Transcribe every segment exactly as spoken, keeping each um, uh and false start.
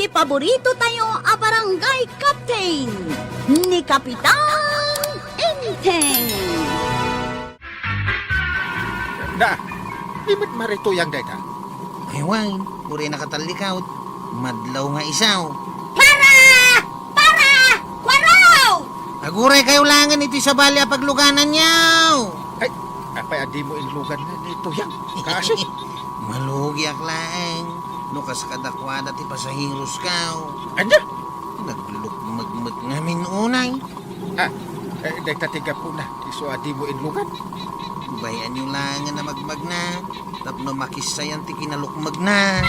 Ti paborito tayo a barangay captain, ni Kapitan Enteng. Na, di met Mare Tuyang dayta? Ay, wen, uray nakatallikawd. Madlaw nga isaw. Para! Para! Kuarog! Aguray kayo langen iti sabali a paglugananyo! Ay, apay a dimo inlugan ni Tuyang? Kasi? Malugiak laeng no kas kadakuada ti pasaherosko. Ania? Naglukmeg met ngamin unay. Ah, eh, dayta ti gapuna, isu a dimo inlugan. Bay-anyo langen a magmagna tapno makissayan ti kinalukmegna.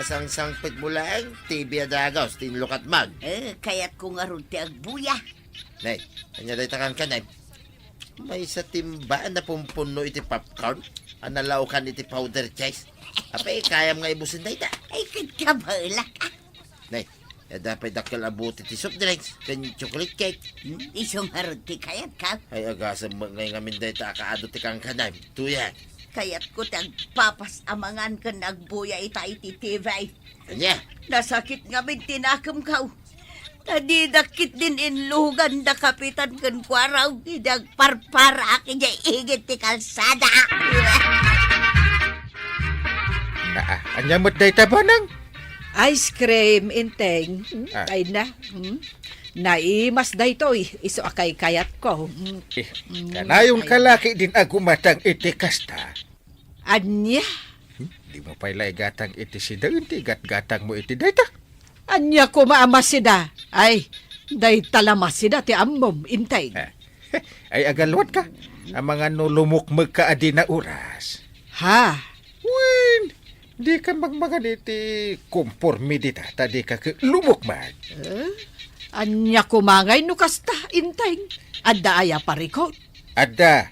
Kasangsangpetmo laeng, T V a dagus, ti inlukatmon. Eh, kayatko ngarud ti agbuya. Nay, ania dayta kankanay? Maysa ti imbag a napumpunno iti popcorn a nalaokan iti powder cheese. Apay, kayam nga ibusen dayta? Ay, ket kabaelak, ah. Nay, adda pay dakkel a bote ti soft drinks ken chocolate cake. Hmm, isu ngarud ti kayatko. Ay, agasem met ngay ngamin dayta a kaadu ti kankanay. Tuyang. Kayatko ti agpapas-amangan ken agbuya ita iti T V. Ania? Nasakit ngamin ti nakemko. Ta didak ketdin inlugan da Kapitan ken Kuarog idi agparparaak idiay igid ti kalsada. Naa, ania met dayta, Bonang? Ice cream, Enteng. Hmm, Ah. Ay na. Hmm? Naimas daytoy, isu a kaykayatko. Hmm. Eh, Hmm, kanayon ay. Ka la ketdin a gumatang iti kasta. Ania? Hmm? Dimo pay la igatang iti sidaen ti igatgatangmo iti dayta? Ania koma a masida? Ay, dayta la masida ti ammom, Enteng. Eh, ay, agaluatka. Amangan no lumukmegka a dina oras. Ha? Wen, dika magmagan iti komporme dita, ta dika ke-, lumukmeg. Eh? Ania koma ngay no kasta, Enteng? Adda aya parikut? Adda.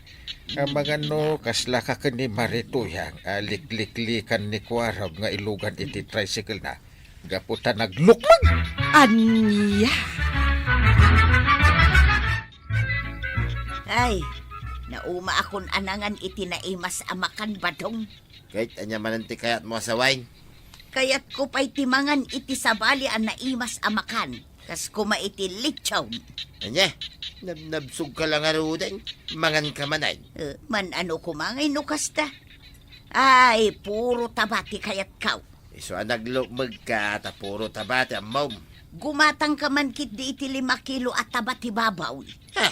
Amangan no kasla ka ken ni Mare Tuyang a likliklikan ni Kuarog nga ilugan iti tricycle na gapu ta naglukmeg. Ania? Ay, naumaakon a nangan iti naimas a makan, Badong. Ket ania manen ti kayatmo a sawen? Kayatko pay ti mangan iti sabali a naimas a makan, kas koma iti lechon. Ania? Nabnabsogka la ngaruden? Manganka manen? Eh, man-ano koma ngay no kasta? Ay, puro taba ti kayatko. Isu a naglukmegka ta puro taba ti ammom. Gumatangka man ketdi iti lima kilo a taba ti baboy. Ha?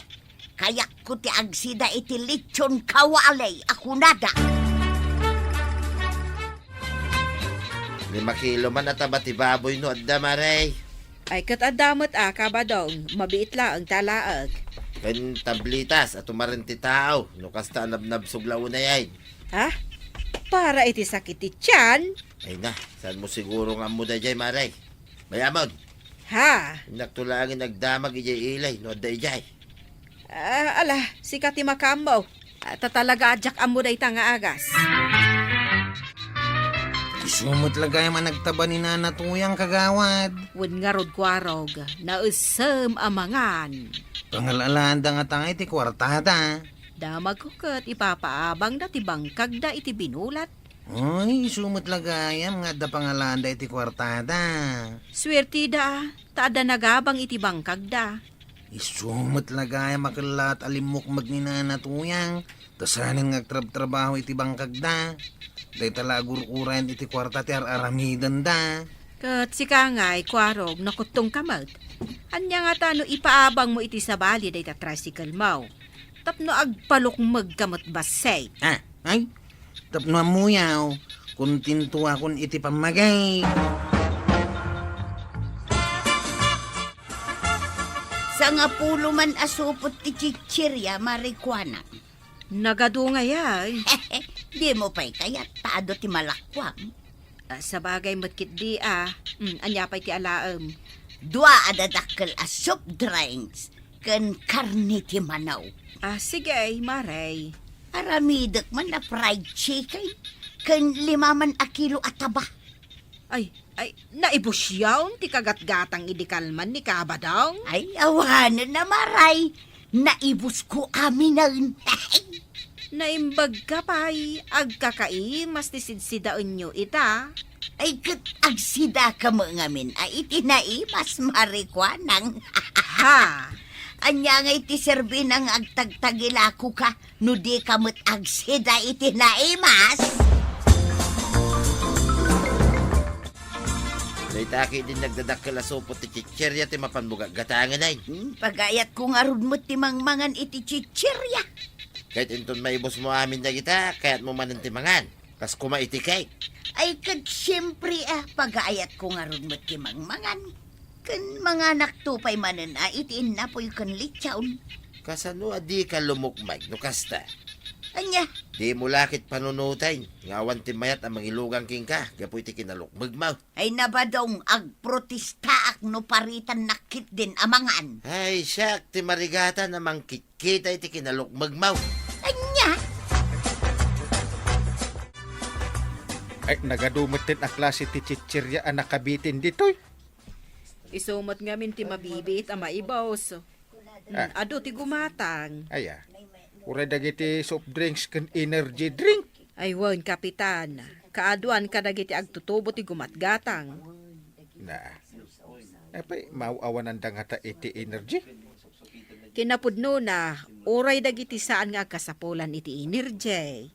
Kayatko ti agsida iti lechon kawali a kunada. Lima kilo man a taba ti baboy no adda, Mare. Ay, ket adda met a, Kabadong, mabiit laeng ti alaek. Ken tablitas a tumaren ti tao, no kasta a nabnabsog la unay. Ha? Para iti sakit ti tian? Ay na, saanmo siguro nga ammo daydiay, Mare? Bay-amon. Ha? Innakto laengen agdamag idiay ili no adda idiay. Ah, ala, sika ti makaammo. Ah, ta talaga a diak ammo dayta nga agas. Isu met la gayam a nagtaba ni Nana Tuyang, kagawad. Wen ngarud, Kuarog, naessem a mangan. Pangal-alaanda ngata iti kuartada. Damagko ket ipapaabangda ti bangkagda iti binulat. Ay, isu met la gayam nga adda pangalanda iti kuartada. Suertida, ta adda nagabang iti bangkagda. Isu met la gayam a kellaat a limmukmeg ni Nana Tuyang, ta saanen nga agtrabtrabaho iti bangkagda. Dayta la agur-urayen iti kuarta ti ar-aramidenda. Ket sika ngay, Kuarog, nakuttongka met. Ania ngata no ipaabangmo iti sabali dayta tricycle-mo? Tapno agpalukmegka met bassit. Ah, ay, tapno ammoyo, kontentoakon iti pammagay. Sangapulo man a supot ti chichirya, Mare Kuana. Nagadu ngay, ay. Dimo pay kayat ta adu ti malakuam. Ah, sabagay met ketdi a. Mm, ania pay ti alaem? Dua a dadakkel a soft drinks ken karne ti mano. Ah, sige, Mare. Aramidek man a fried chicken ken lima man a kilo a taba. Ay, ay, naibusyon ti kagatgatang idi kalman ni Kabadong? Ay, awanen a, Mare. Naibusko aminen. Naimbagka pay, agkakaimas ti sidsidaenyo ita. Ay, ket agsidaka met ngamin a iti naimas, Marikuanang. Ha? Ania ngay ti serbina nga agtagtagilakoka no dika met agsida iti naimas? Dayta ket idi nagdadakkel a supot ti chichirya ti mapanmo gagatangen, ay. Hmm, pagayatko ngarud met ti mangmangan iti chichirya. Ket inton maibusmo amin dagita, kayatmo manen ti mangan. Kas koma iti cake. Ay, ket siempre, ah, pagayatko ngarud met ti mangmangan. Ken manganakto pay manen a iti innapoy ken litson. Kasano a dika lumukmeg no kasta? Ania? Dimo la ket panunoten nga awan ti mayat a mangilugan kenka gapu iti kinalukmegmo. Ay, nabadong, agprotestaak no paritannak ketdin a mangan. Ay, siak ti marigatan a mangkitkita iti kinalukmegmo. Ania? Ay, nagadu metten a klase ti chichirya a nakabitin ditoy. Isu met ngamin ti mabibiit a maibus. Mm, ah, adu ti gumatang. Aya. Uray dagiti soft drinks ken energy drink. Ay wen, Kapitan. Kaaduan kadagiti agtutubo ti gumatgatang. Na. Apay, maaw-awananda ngata iti energy? Kinapudnona, uray dagiti saan nga agkasapulan iti energy.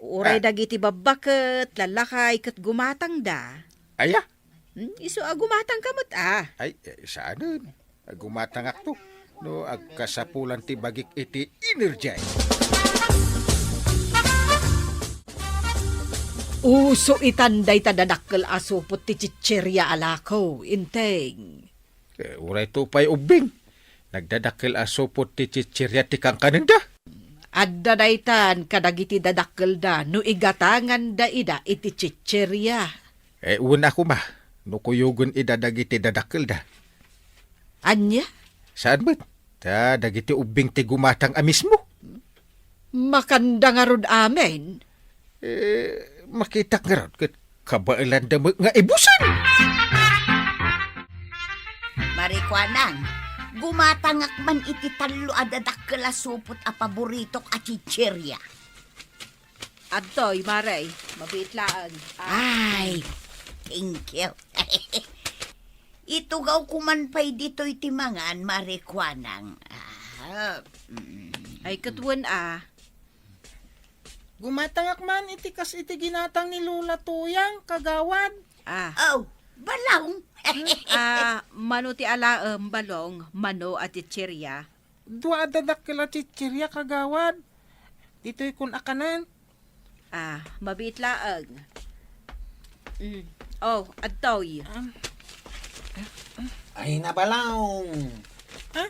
Uray, ah, dagiti babbaket, lalakay, ket gumatangda. Aya? Hmm, isu a gumatangka met, ah. Ay, eh, saanen. Gumatangakto. No, agkasapulan ti bagik iti energy. Uso itan dayta dadakkel a supot ti chichirya a lako, Inteng. Eh, uray to pay ubbing. Nagdadakkel a supot ti chichirya ti kankanenda. Adda daytan kadagiti dadakkelda no igatanganda ida iti chichirya. Eh, wen a koma, no kuyogen ida dagiti dadakkelda. Ania? Saan met? Ta dagiti ubbing ti gumatang a mismo. Makanda ngarud amin. Eh, makitak ngarud ket kabaelanda met nga ibusen. Marikuanang, gumatangak man iti tallo a dadakkel a supot a paboritok a chichirya. Adtoy, Mare, mabiit laeng. Ah. Ay, thank you. Itugawko man pay ditoy ti mangan, Marikuanang. Ah, mm. Ay, ket wen a. Gumatangak man iti kas iti ginatang ni Lola Tuyang, kagawad. Ah. Oh, Balong. Hmm, ah, mano ti alaem, Balong, mano a chichirya? Dua a dadakkel a chichirya, kagawad. Ditoy kun akanan. Ah, mabiit laeng. Mm. Oh, adtoy. Ah. Ay, Balong. Ah?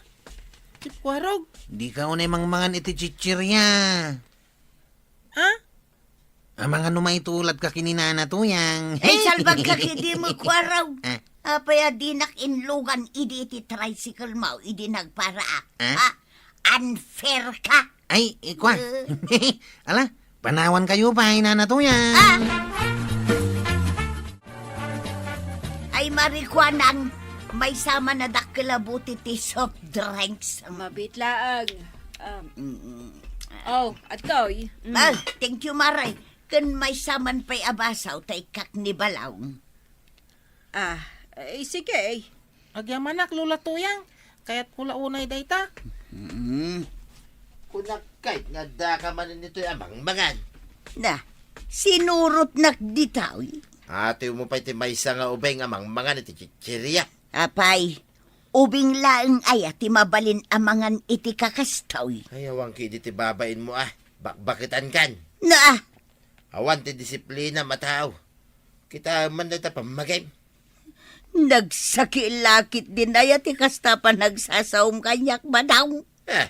Ti Kuarog? Dika unay mangmangan iti chichirya. Ah? Amangan no maituladka ken ni Nana Tuyang. Ay, salbagka ket dimo, Kuarog. Ah. Apay a dinak inlugan idi iti tricycle mo, idi nagparaak? Ah? Ah, unfair ka. Ay, ikwa. Eh. Ala, panawan kayo pa, ay, Nana Tuyang. Ah! Ay, Marikuanang, maysa man a dakkel a buti ti soft drinks. Mabiit laeng. Um, mm. Oh, adtoy. Mm. Ah, thank you, Mare. Ken maysa man pay a baso ta ikkak ni Balong. Ah, eh, sige. Agyamanak, Lola Tuyang. Kayatko la unay dayta. Mm. Kunak kay nga adda ka manen ditoy a mangmangan. Na, sinurotnak ditoy. Atiwmo pay ti maysa nga ubing a mangmangan iti chichirya. Apay, ubing laeng aya ti mabalin a mangan iti kakastoy? Ay, awan ki idi ti babainmo a bakbaketankan. Na! Awan ti disiplinam a tao. Kitaem man dayta pammagim. Nagsakit la ketdin aya ti kasta a panagsasaom kaniak, Balong. Ah.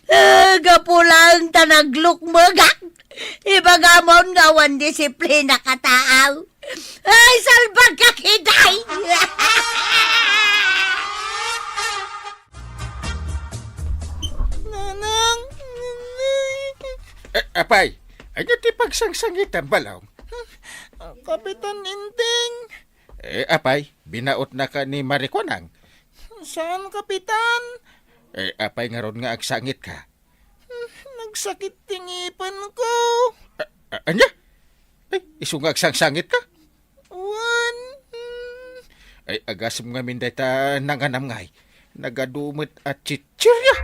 Ah, gapu laeng ta naglukmegak. Ibagamon nga awan disiplina ka tao. Ay, salbagka ketdi! Nanang! Eh, apay, ania ti pagsangsangitam, Balong? Kapitan Inteng. Eh, apay, binaotnaka ni Marikuanang? Saan, Kapitan. Eh, apay ngarud nga agsangitka? Sakit ti ngipenko. A-, a-, ania? Ay, isu nga agsangsangitka? Wen. Ay, agasem ngamin dayta nanganam ngay. Nagadu met a chichirya.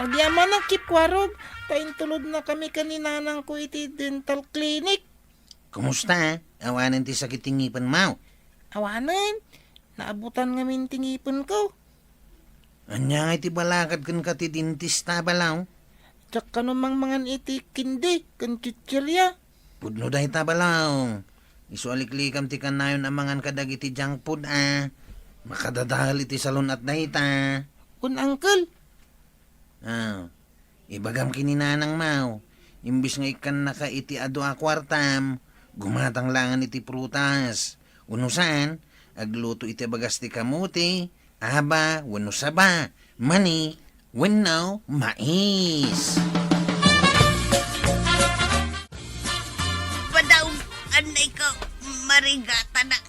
Agyamanak, Kip Kuarog, ta intulodnakami ken ni nanangko iti dental clinic. Kumusta? Awanen ti sakit ti ngipenmo? Awanen. Naabutan ngamin ti ngipenko. Ania ngay ti balakad kenka ti dentista, balaw? Diak kano mangmangan iti candy ken chichirya. Pudno dayta, balaw. Isu a liklikam ti kanayon a mangan kadagiti junk food a makadadael iti salun-at dayta. Kun, uncle? Ah, ibagam ken ni nanangmo, imbes nga ikkannaka iti adu a kuartam, gumatang laengen iti prutas. Wenno saan, agluto iti bagas ti kamote, aba, wenno saba, mani, wenno mais. Padaw, anay ka, marigatanak.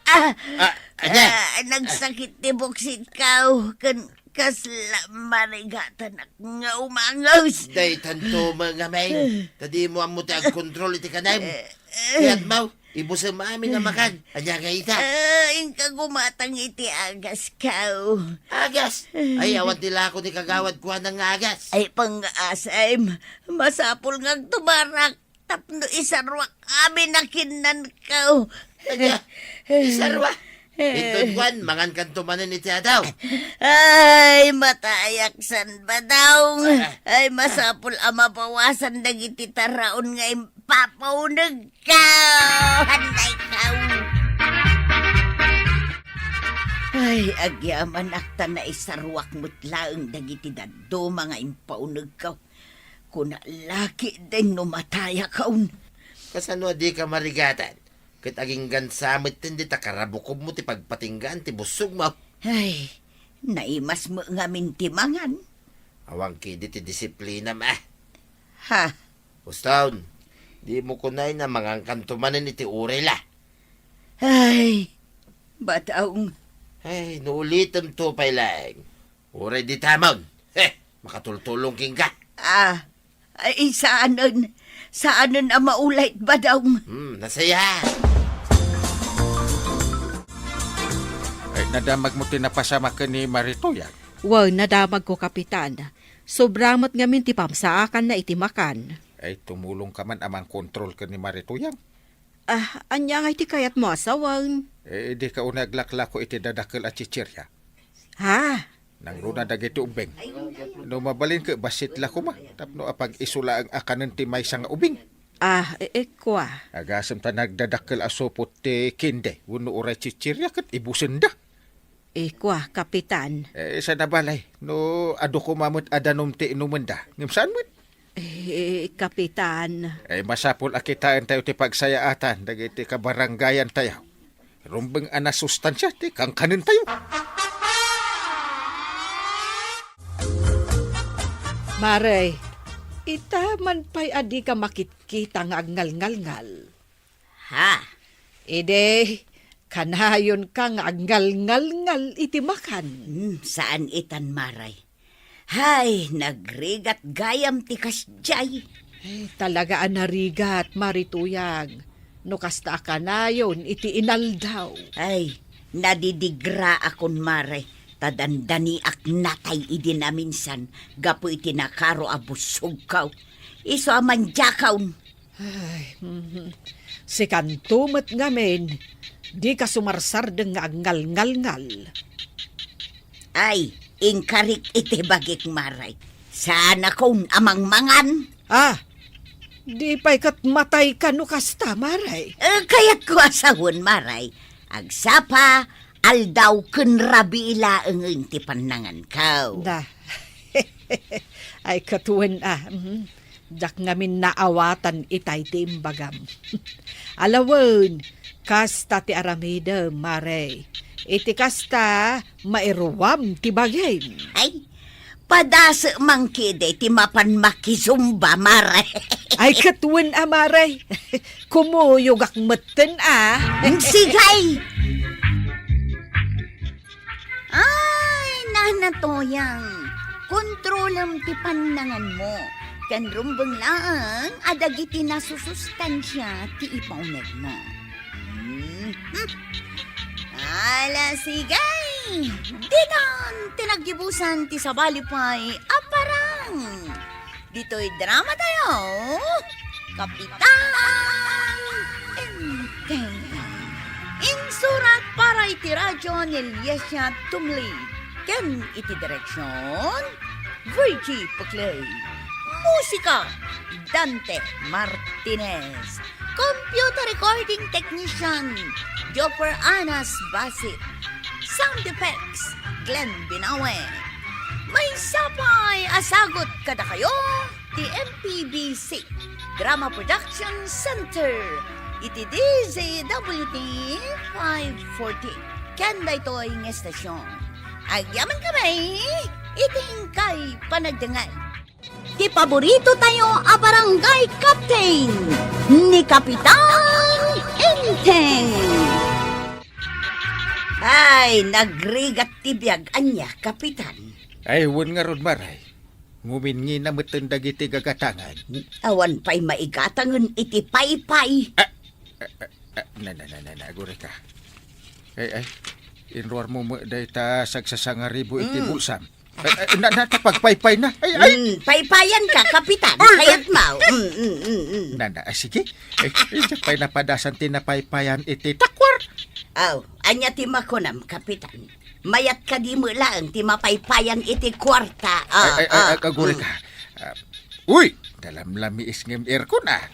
Ah, Ah, ania? Ah, nagsakit ti buksitka, ken kasla marigatanak nga umanges. Daytanto met ngamin, ta dimo ammo ti agkontrol iti kanam. Eh, eh. Kayatmo, ibusem amin a makan. Ania nga ita? Ah, inka gumatang iti agasko. Agas? Ay, awan ti lako ni kagawad kuana nga agas. Ay, pangasim. Masapul nga agtumarak tapno isaruak amin a kinnanko. Ania? Isarua? Inton kuan, mangankanto manen iti adaw. Ay, matayak san, Badong. Ah. Ay, masapul a mabawasan dagiti taraon nga impapaunegko. Handayko. Ay, agyamanak ta naisaruak met laeng dagiti dadduma nga impaunegko. Kuna la ketdin no matayakon. Kasano a dika marigatan? Ket aginggansa metten dita karabukobmo ti pagpatinggaan ti bussogmo. Ay, naimas met ngamin ti mangan. Awan ketdi ti disiplinam, ah. Ha? Uston, dimo kunay a mangankanto manen iti uray la. Ay, Badong. Ay, no ulitemto pay laeng. Uray ditamon. Heh, makatultulong kenka. Ah, ay, saanen. Saanen a maulay, Badong. Hmm, nasaya. Ay, nadamagmo ti napasamak ken ni Maritoyan? Wen, nadamagko, Kapitan. Sobra met ngamin ti pamsaakanna iti makan. Ay, tumulongka man a mangkontrol ken ni Maritoyan. Ah, ania ngay ti kayatmo a sawen? Eh, dika unay aglaklako iti dadakkel a chichirya. Ha? Nangruna dagiti ubing. No mabalin ket bassit la koma, tapno apag-isu laeng a kanen ti maysa nga ubing. Ah, e-, ekwa. Agasem ta nagdadakkel a supot ti kinde, wenno uray chichirya ket ibusenda. Ekwa, Kapitan. Eh, saan a balay, no adu koma met a danum ti inumenda, ngem saan met? Eh, Kapitan. Eh, masapul a kitaentayo ti pagsayaatan dagiti kabarangayantayo. Rumbeng a nasustansia ti kankanentayo. Mare, ita man pay a dika makitkita nga agngalngalngal. Ha? Idi, kanayonka nga agngalngalngal iti makan. Hmm, saan itan, Mare. Hay, nagrigat gayam ti kasdiay. Ay, talaga a narigat, Mare Tuyang. No kasta a kanayon iti inaldaw. Ay, nadidigraakon, Mare, ta dandaniak natay idi naminsan gapu iti nakaro a bussogko. Isu a mandiakon. Ay, mhm. Sikanto met ngamin, dika sumarsardeng nga agngalngalngal. Ay, inkarik iti bagik, Mare. Saanakon a mangmangan. Ah, di pay ket matayka no kasta, Mare. Eh, kayatko a sawen, Mare. Agsapa, aldaw ken rabii laengen ti pannanganko. Na. Ay, ket wen a. Mhm. Diak ngamin naawatan itay ti imbagam. Alawen, kasta ti aramidem, Mare. Iti kasta, mairuam ti bagim. Ay, padase man kidi ti mapan makizumba, Mare. Ay, ket wen a, Mare. Kumuyogak metten a. Sigay! Ay, Nana Toyang, Kontrolem ti pannanganmo, ken rumbeng laeng a dagiti nasusustansia ti ipaunegmo. Hmm. Ala, sige! Ditan ti naggibusan ti sabali pay a parang. Ditoy drama tayo, Kapitan Enteng. Insurat para iti radyo ni Liesia Tumli. Ken iti direksyon, Virgie Puclay. Musika, Dante Martinez. Computer recording technician, Jopper Anas Basit. Sound effects, Glenn Binawe. Maysa pay a sagut kadakayo ti M P B C Drama Production Center iti D Z W T five forty. Ken daytoy nga estasyon, agyamankami iti inkay panagdengngeg. Ti paborito tayo a barangay captain, ni Kapitan Enteng. Ay, nagrigat ti biag ania, Kapitan. Ay, wen ngarud, Maray. Nguminngina metten dagiti gagatangan. Awan pay maigatangen iti paypay. Ah, ah, ah, ah, na, na, na, na, na, agurayka. Ay, ay, inruarmo met dayta sagsasangaribo iti Mm. bulsam. Eh, eh, na, na, ta pagpaypay na. Ay, ay. Mm, paypayan ka, Kapitan. Ay, ay. Kayat mo. Mm, mm, mm, mm. Na, na, ah, sige. Eh, diak pay napadasan ti napaypayan iti takwar. Aw, ania ti makunam, Kapitan? Mayat kadi met laeng ti mapaypayan iti kuarta. Ah, Ay, ay, ay, ah, aguri mm. ka. Ah, uy, nalamlamiis ngem aircon, ah.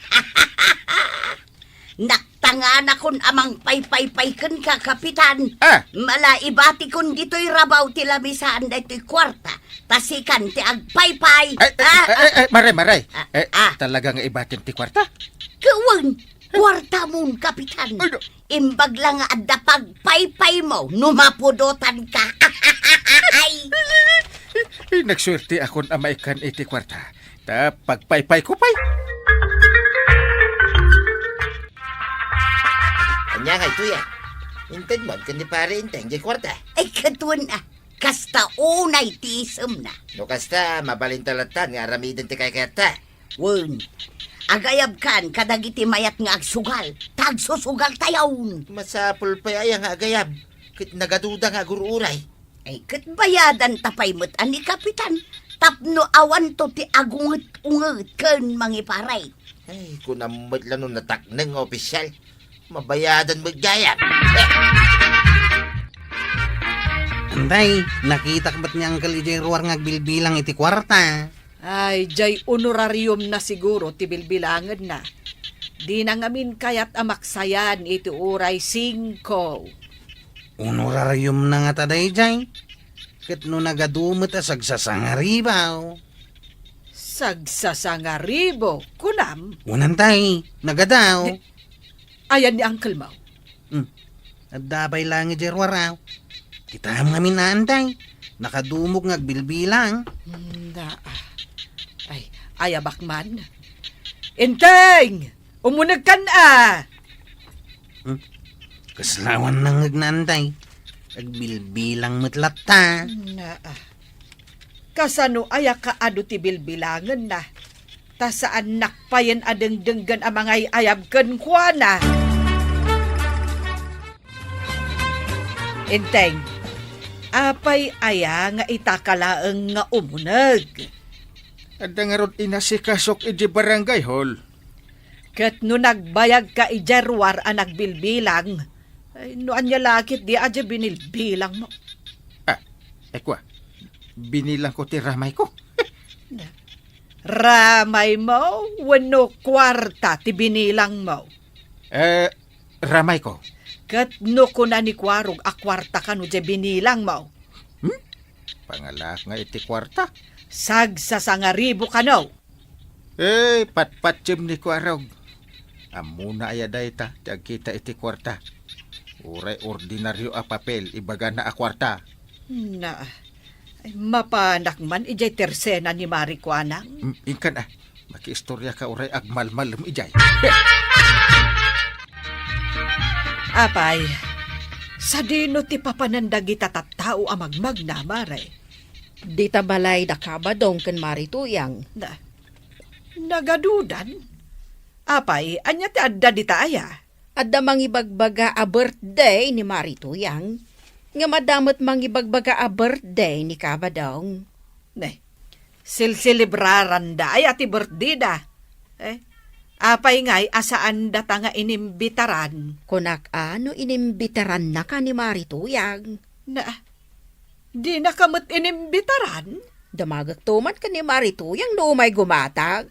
Naktanganakon a mangpaypaypay kenka, Kapitan. Ah. Mala ibatikon ditoy rabaw ti lamisaan daytoy kuarta. Ta sikan ti agpaypay. Ay, ay, Ah, ay, ah. ay, ay, Maray, Maray. Ah, Eh, ah. talaga nga ibatim ti kuarta? Kawan, kuartamon, Kapitan. Ay, no. Imbag la nga adda pagpaypaymo no mapudotanka. Ay. Ay, nagsuerteakon a maikkan iti kuarta. Ta pagpaypayko pay. Ania nga itoy, ah? Intedmo ken ni Pare Enteng diay kuarta? Ay, kaduan, ah. Kasta unay ti isemna. No kasta, mabalinta latta nga aramiden ti kaykayatta. Wen, agayabkan kadagiti mayat nga agsugal, ta agsusugaltayon. Masapul pay aya nga agayab, ket nagaduda nga agur-uray. Ay, ket bayadanta pay met a ni Kapitan, tapno awanto ti agunget-unget ken mangiparay. Ay, kunam met la no natakneng nga opisyal. Mabayadan met gayam. Antay, nakitak met ni Uncle idiay ruar nga agbilbilang iti kuarta. Ay, diay honorariumna siguro ti bilbilangenna. Dina ngamin kayat a maksayan iti uray singko. Honorariumna ngata daydiay? Ket no nagadu met a sagsasangaribo. Sagsasangaribo, kunam? Wen antay, nagadu. Di, ayan ni uncle mo? Hmm. Adda pay laeng idiay ruar. Kitam ngamin, antay. Nakadumog nga agbilbilang. Hmm, da. Ay, ayabak man. Enteng! Umunegkan a! Hmm? Kasla awan nangngegna, antay. Agbilbilang met latta. Naa. Kasano aya kaadu ti bilbilangenna? Ta saannak payen a dengdenggen a mangay-ayab kenkuana. Enteng, apay aya nga itaka laeng nga umuneg? Adda ngarud inasikasok idiay barangay hall. Ket no nagbayagka idiay ruar a nagbilbilang, ay, no ania la ket di a diay binilbilangmo? Ah, ay kua, binilangko ti ramayko. Ramaymo wenno kuarta ti binilangmo? Eh, ramayko. Ket no kuna ni Kuarog a kuarta kano diay binilangmo? Hmm? Pangalaak nga iti kuarta. Sagsasangaribo kano. Eh, patpatiem ni Kuarog. Ammona aya dayta ti agkita iti kuarta? Uray ordinario a papel, ibagana a kuarta. Na, ay, mapanak man idiay tersena ni Mari Kuanang. Mm, inkan a, makiistoriaka uray agmalmalem idiay. Apay, sadino ti papanan dagita tattao a magmagna, Mare? Dita balay da Kabadong ken Mari Tuyang. Na, nagadudan? Apay, ania ti adda dita aya? Adda mangibagbaga a birthday ni Mari Tuyang. Ngem adda met mangibagbaga a birthday ni Kabadong. Ne, silselebraranda aya ti birthday da? Eh, apay ngay a saan data nga inimbitaran? Kunak a no inimbitarannaka ni Mari Tuyang. Na, dinaka met inimbitaran? Damagek to man ken ni Mari Tuyang no umay gumatang.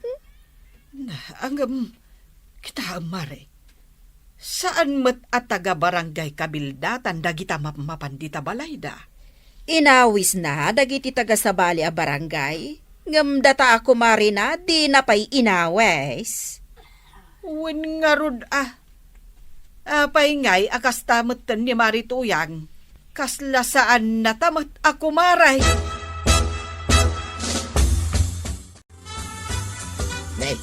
Na, ngem, kitaem, Mari. Saan met a taga-barangay Kabildatan dagita mapmapan dita balayda. Inawisna dagiti taga-sabali a barangay, ngem data a kumarina dina pay inawis. Wen ngarud a. Apay ngay a kasta metten ni Mari Tuyang? Kasla saannata met a kumare. Nay,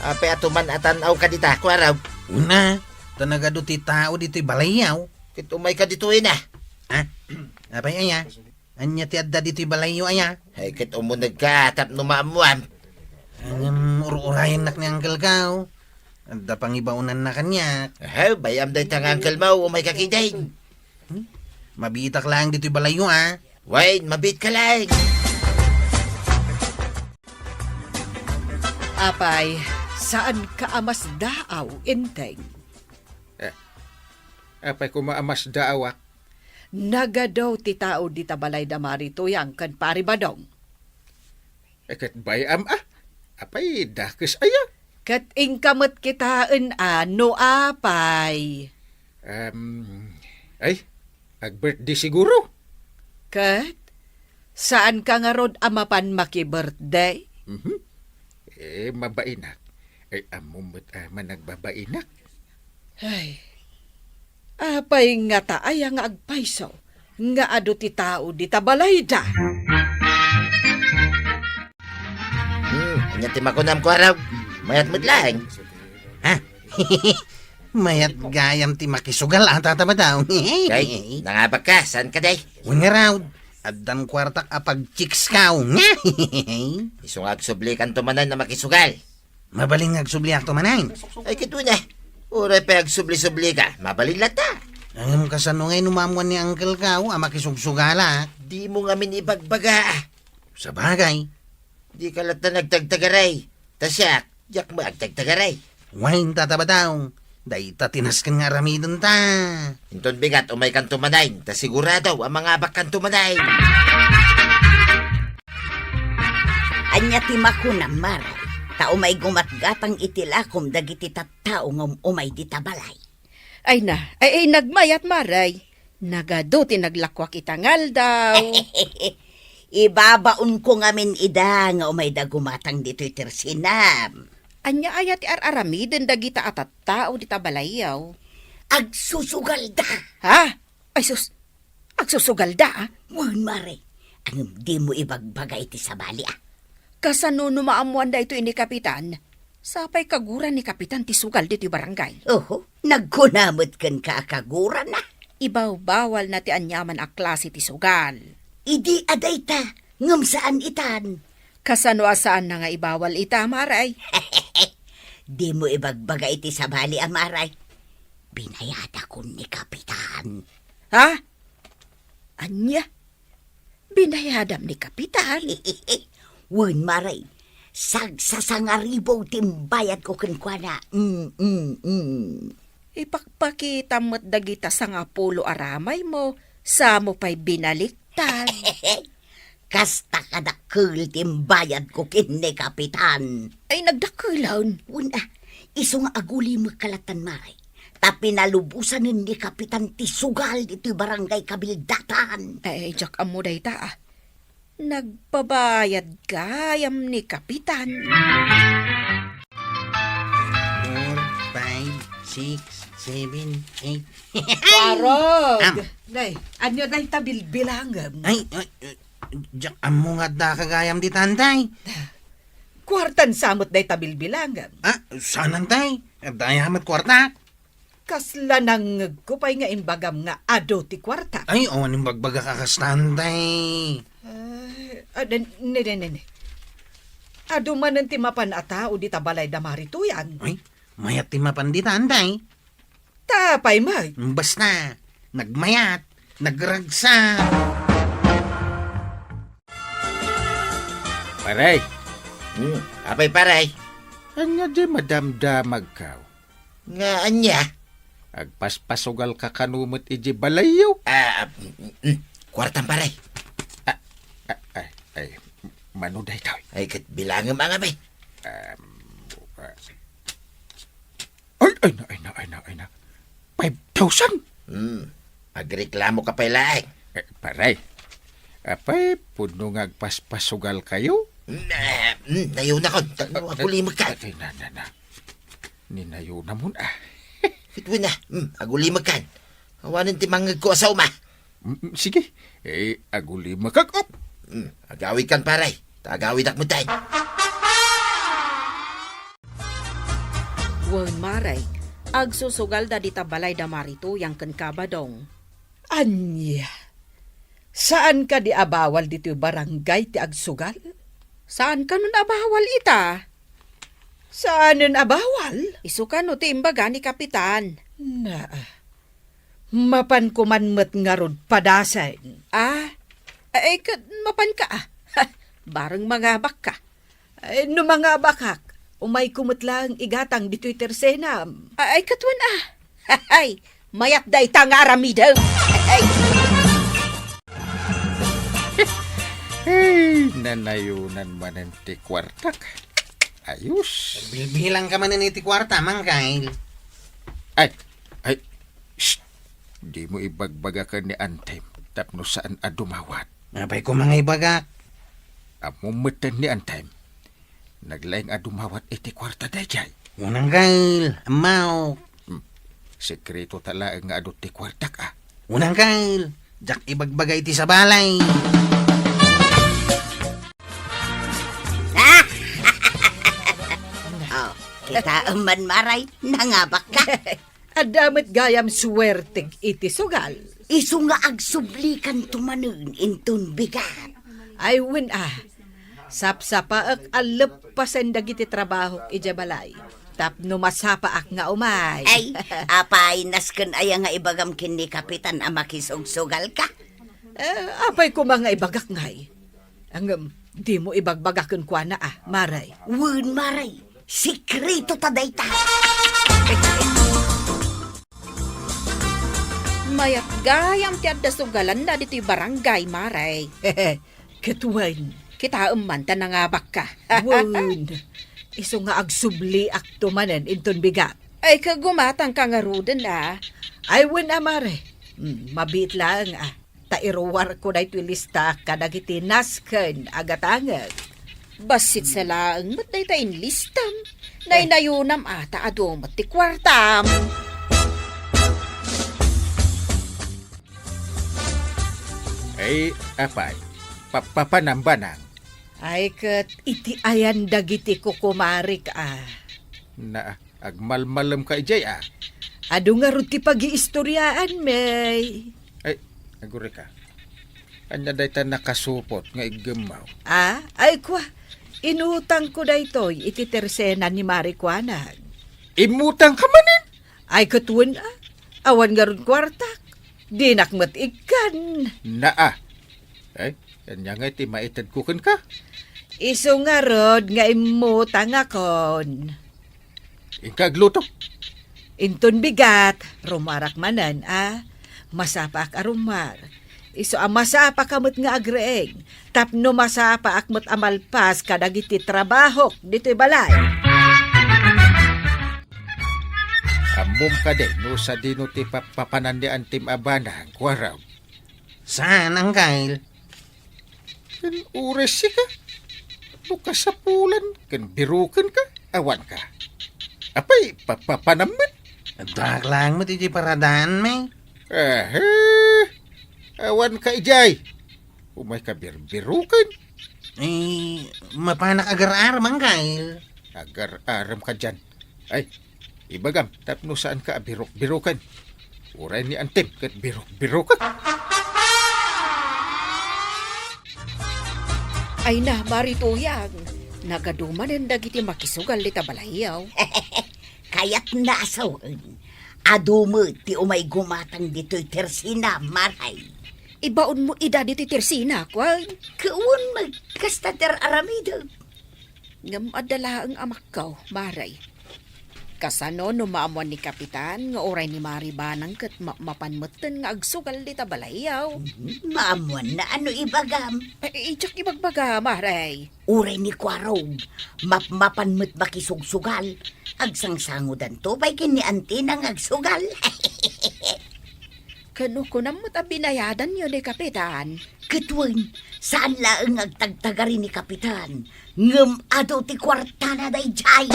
apay a tuman a tan-awka dita, Kuarog? Una, ta nagadu ti tao ditoy balayyo. Ket umayka ditoy na. Ha? Apay aya? Ania ti adda ditoy balayyo aya? Ay, ket umunegka tapno maammuam. Ngem ur-urayennak ni uncle-ko. Adda pangibaonanna kaniak. Aha, bay-am dayta nga uncle-mo, umayka ketdin. Hmm? Mabiitak laeng ditoy balayyo, a. Wen, mabiitka laeng. Apay, saanka a masdaaw, Enteng? Eh, apay koma a masdaawak? Nagadu ti tao dita balay da Mari Tuyang ken Pari Badong. Eh, ket bay-am a. Apay, dakes aya? Ket inka met kitaen a no apay. Em, ay, ag-birthday siguro. Ket, saanka ngarud a mapan maki-birthday? Mhm. Eh, mabainak. Ay, ammom met a managbabainak. Ay, apay ngata aya nga agpayso nga adu ti tao dita balayda? Hmm, ania ti makunam, Kuarog? Mayat met laeng. Ha? Mayat gayam ti makisugal a, Tata Badong. Ay, nangabakka, saan ka, day? Wen ngarud, addan kuartak a pagchicks-ko. Isu nga agsublikanto manen a makisugal. Mabalin nga agsubliakto manen. Ay, ket wen a. Uray pay agsubli-sublika, mabalin latta. Ngem kasano ngay no maammuan ni uncle-ko a makisugsugalak? Dimo ngamin ibagbaga. Sabagay. Dika latta nagtagtagaray. Ta siak, diak met agtagtagaray. Wen, Tata Badong, dayta ti nasken nga aramidenta. Inton bigat, umaykanto manen, ta sigurado a mangabakkanto manen. Ania ti makunam, Mari? Ta umay gumatgatang iti lakom dagiti tattao nga um-, umay dita balay. Ay na, ay, ay, nagmayat, Mari. Nagadu ti naglakuak ita nga aldaw. Ibabaonko ngamin ida nga umayda gumatang ditoy tersinam. Ania aya ti ar-aramiden dagita a tattao dita balayyo? Agsusugalda. Ha? Ay sus, agsusugalda, a? Wen, Mari. Ngem dimo ibagbaga iti sabali, a. Kasano no maammuan daytoy ni Kapitan? Sapay kaguran ni Kapitan ti sugal ditoy barangay. Oho, nagkuna met kenka a kaguran, a. Ibawbawalna ti aniaman a klase ti sugal. Idi a dayta, ngem saan itan. Kasano a saanna nga ibawal ita, Mari? Dimo ibagbaga iti sabali, a, Mari. Binayadakon ni Kapitan. Ha? Ania? Binayadam ni Kapitan? Wen, Mari. Sagsasangaribu ti imbayadko kenkuana. Mm, mm, mm. Ipakpakitam met dagita sangapulo a ramaymo, samo pay binaliktad. Kasta kadakkel ti imbayadko ken ni Kapitan. Ay, nagdakkelan. Wen, a, isu nga agulimekka lattan, Mari. Ta pinalubosanen ni Kapitan ti sugal ditoy barangay Kabildatan. Ay, diak ammo dayta, a. Nagbabayad gayam ni Kapitan. Four, five, six, seven, eight. Kuarog! Am. Nay, ania dayta bilbilangem? Ay, ay, ay, diak ammo nga adda ka gayam ditan, tay. Kuartan sa met dayta bilbilangem? Ah, saan, tay? Adda aya met kuarta? Kasla nangngegko pay nga imbagam nga adu ti kuarta. Ay, awan imbagbagak a kastan, tay. Ay, Ah, ne, ne, ne, ne, ne. Adu manen ti mapan a tao dita balay da Mari Tuyang. Ay, mayat ti mapan dita, anday. Ta apay met? Basta, nagmayat, nagragsak. Pare. Hmm, apay, pare? Ania di madamdamagkaw? Nga ania? Agpaspasugalka kano met iti balayyo? Ah, mm, mm, kuartam, pare. Ah, ah, ay, ay, mano daytoy? Ay, ket bilangem a ngamin. Um, ah, Ay, ay na, ay na, ay na, ay na. Five thousand? Hmm. Agreklamo ka pay laeng. Eh, pare. Apay, pudno nga agpaspasugalkayo? Hmm, eh, hmm, nayunakon. Ta-, Eh, eh, agulimekkan. Ay, na, na, na. Ninayunamon, ah. Ket wen a. Hmm, agulimekkan. Awanen ti mangngegko a saoma. Mm, mm, sige. Eh, agulimekak, op. Hmm, agawidkan, pare. Ta agawidak metten. Wen, Mare, agsusugalda dita balay da Mari Tuyang ken Kabadong. Ania? Saan kadi a bawal ditoy barangay ti agsugal? Saan kanon a bawal ita? Saanen a bawal? Isu kano ti imbaga ni Kapitan. Na, mapanko man met ngarud padasen. Ah? Ay, ket mapanka, ah. Bareng mangabakka. Ay, no mangabakak, umayko met laeng igatang ditoy tersenam. Ay, ket wen, ah. Ay, mayat dayta nga aramidem. Ay. Ay, nanayonan manen ti kuartak. Ayos. Bilbilang ka manen iti kuarta, Mang Kyle. Ay, ay, shh. Dimo ibagbagaken ni Antem tapno saan a dumawat. Apay koma nga ibagak? Ammom metten ni Antem. Naglaing a dumawat iti kuarta daydiay. Unang, Kyle, ammo. Hmm. Sekreto ta laeng nga adu ti kuartak, ah. Unang, Kyle, diak ibagbaga iti sabali. Oh, kitaem man, Mare, nangabakka. Adda met gayam suwertek iti sugal. Isu nga agsublikanto manen inton bigat. Ay, wen a, sapsapaek a leppasen dagiti trabahok idiay balay tapno masapaak nga umay. Ay, apay, nasken aya nga ibagam ken ni Kapitan a makisugsugalka? Eh, apay koma nga ibagak ngay? Ngem, dimo ibagbaga kenkuana, a, Mare. Wen, Mare. Sekreto ta dayta. Mayat gayam ti adda sugalanna ditoy barangay, Mare. Ket wen. Kitaem man ta nangabakka. Wen. Isu nga agsubliakto manen inton bigat. Ay, kagumatangka ngaruden, a. Ay, wen a, Mare. Hmm, mabiit laeng, a. Ta iruarko daytoy lista kadagiti nasken a gatangek. Bassit sa laeng met dayta inlistam. Nainayonam a ta adu met ti kuartam. Ay, apay, papapanam banang. Ay, ket iti ayan dagiti kukumarik, a. Na, agmalmalemka idiay, a. Adu ngarud ti pagiistoriaan, may. Ay, agurika. Ania dayta nakasupot nga iggemmaw? A, ay, kua, inutangko daytoy iti tersena ni Mari Kuanag. Immutangka manen? Ay, ket wen, a. Awan ngarud kuartak. Dinak met ikkan. Naa. Ay, ania ngay ti maitedko kenka? Isu ngarud nga immutangakon. Inka agluto. Inton bigat, rumuarak manen, a. Masapaak a rumuar. Isu a masapaka met nga agreeng, tapno masapaak met a malpas kadagiti trabahok ditoy balay. Ammom kadi no sadino ti papapanan ni Antim a banang, kuarog? Saan, Angkel? Ken uray sika. No kasapulan, ken birokenka, awanka. Apay, papapanam met? Addaak laeng met iti paradaanmi. Ehe, awanka idiay. Umayka birbiroken. Eh, mapanak agar-arem, Angkel. Agar-arem ka dian. Ay, ibagam, tapno saanka a birok-biroken. Uray ni Antim ket birok-birokek. Ay na, Mari Tuyang, nagadu manen dagiti makisugal dita balayyo. Kayatna a sawen, adu met ti umay gumatang ditoy tersina, Mari. Ibaonmo ida ditoy tersina, kuan? Kuan met, kasta ti ar-aramidek. Ngem adda laeng a makkaw, Mari. Kasano no maammuan ni Kapitan nga uray ni Mari Banang ket ma-, mapan metten nga agsugal dita balayyo? Mhm. Maammuanna no ibagam. Eh, idiak ibagbaga, Mari. Uray ni Kuarog, mapmapan met makisugsugal. Agsangsangodanto pay ken ni Antina nga agsugal. Ken no kunam met a binayadanyo ni Kapitan? Ket wen, saan laeng nga agtagtagari ni Kapitan, ngem adu ti kuartana daydiay.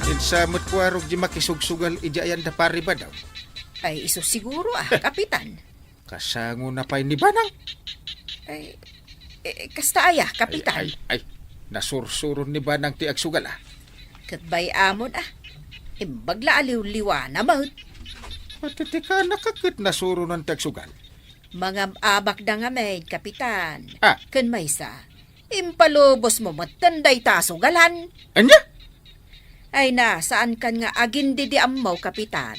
Kinsa met Kuarog di makisugsugal idi ayan da Pari Badaw? Ay, isu siguro, ah, Kapitan. Kasangona pay ni Banang? Ay, eh, kasta aya, Kapitan? Ay, ay, ay, nasursuron ni Banang ti agsugal, ah. Ket bay-amon, ah. Imbag la a liwliwana met. Matitikanak ket nasuronan ti agsugal. Mangab-abakda ngamin, Kapitan. Ah. Ken maysa, impalubosmo metten dayta a sugalan. Ania? Ay na, saankan nga agindidi ammo, Kapitan.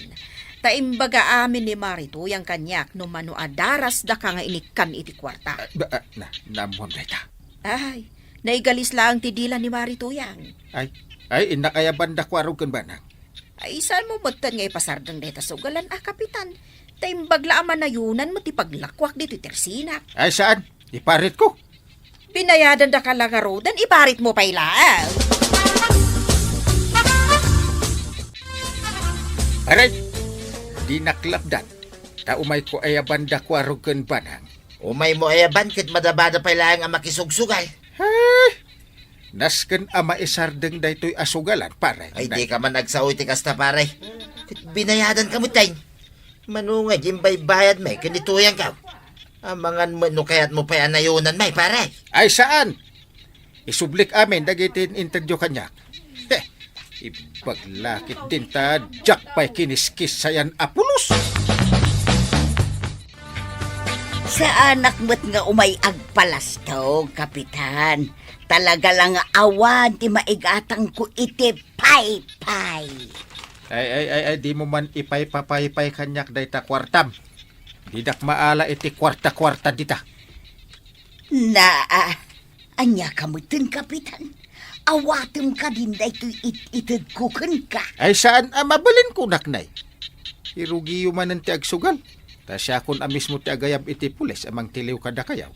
Ta imbaga amin ni Mari Tuyang kaniak no mano a darasdaka nga inikkan iti kuarta. Ah, ba, ah, na, naammoam dayta. Ay, naigalis laeng ti dila ni Mari Tuyang. Ay, ay, innak aya banda Kuarog ken Banang? Ay, saanmo metten nga ipasardeng dayta sugalan a, Kapitan? Ta imbag la a manayonan met ti paglakuak ditoy tersina. Ay, saan? Iparitko. Binayadandaka la ngaruden, iparitmo pay laeng. Aray, dinak lapdan. Ta umayko aya banda Kuarog ken Banang. Umaymo aya ban ket madabada pay laeng a makisugsugal. Ay, nasken a maisardeng daytoy a sugalan, pare. Ay, dika man agsao iti kasta, pare. Ket binayadanka met, tay. Mano nga imbaybayadmi ken ni Tuyangko? Amangan met no kayatmo pay a nayonanmi, pare. Ay, saan? Isublik amin dagiti intedyo kaniak. Heh, imbag la ketdin ta diak pay kiniskis sayan a pulos. Saanak met nga umay agpalastog, Kapitan. Talaga la nga awan ti maigatangko iti paypay. Ay, ay, ay, ay, dimo man ipaypapaypay kaniak dayta kuartam. Didak maala iti kuarta-kuarta dita. Na, ah, ania ka metten, Kapitan? Awatem kadin daytoy it-itedko kenka? Ay, saan a mabalin kunak, nay. Irugiyo manen ti agsugal. Ta siakon a mismo ti agayab iti pulis a mangtiliw kadakayo.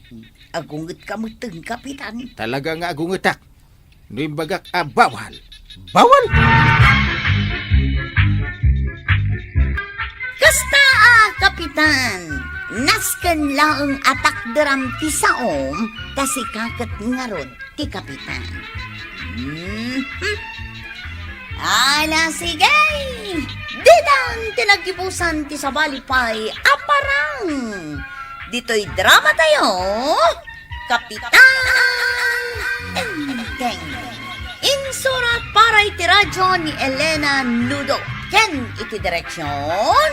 Agungetka metten, Kapitan. Talaga nga agungetak. No imbagak a bawal, bawal! Kasta a, Kapitan, nasken laeng a takderam ti saom, ta sika ket ngarud ti Kapitan. Mhm. Ala, sige! Ditan ti naggibusan ti sabali pay a parang ditoy drama tayo. Kapitan Enteng. Insurat para iti radyo ni Elena Nudo ken iti direksyon,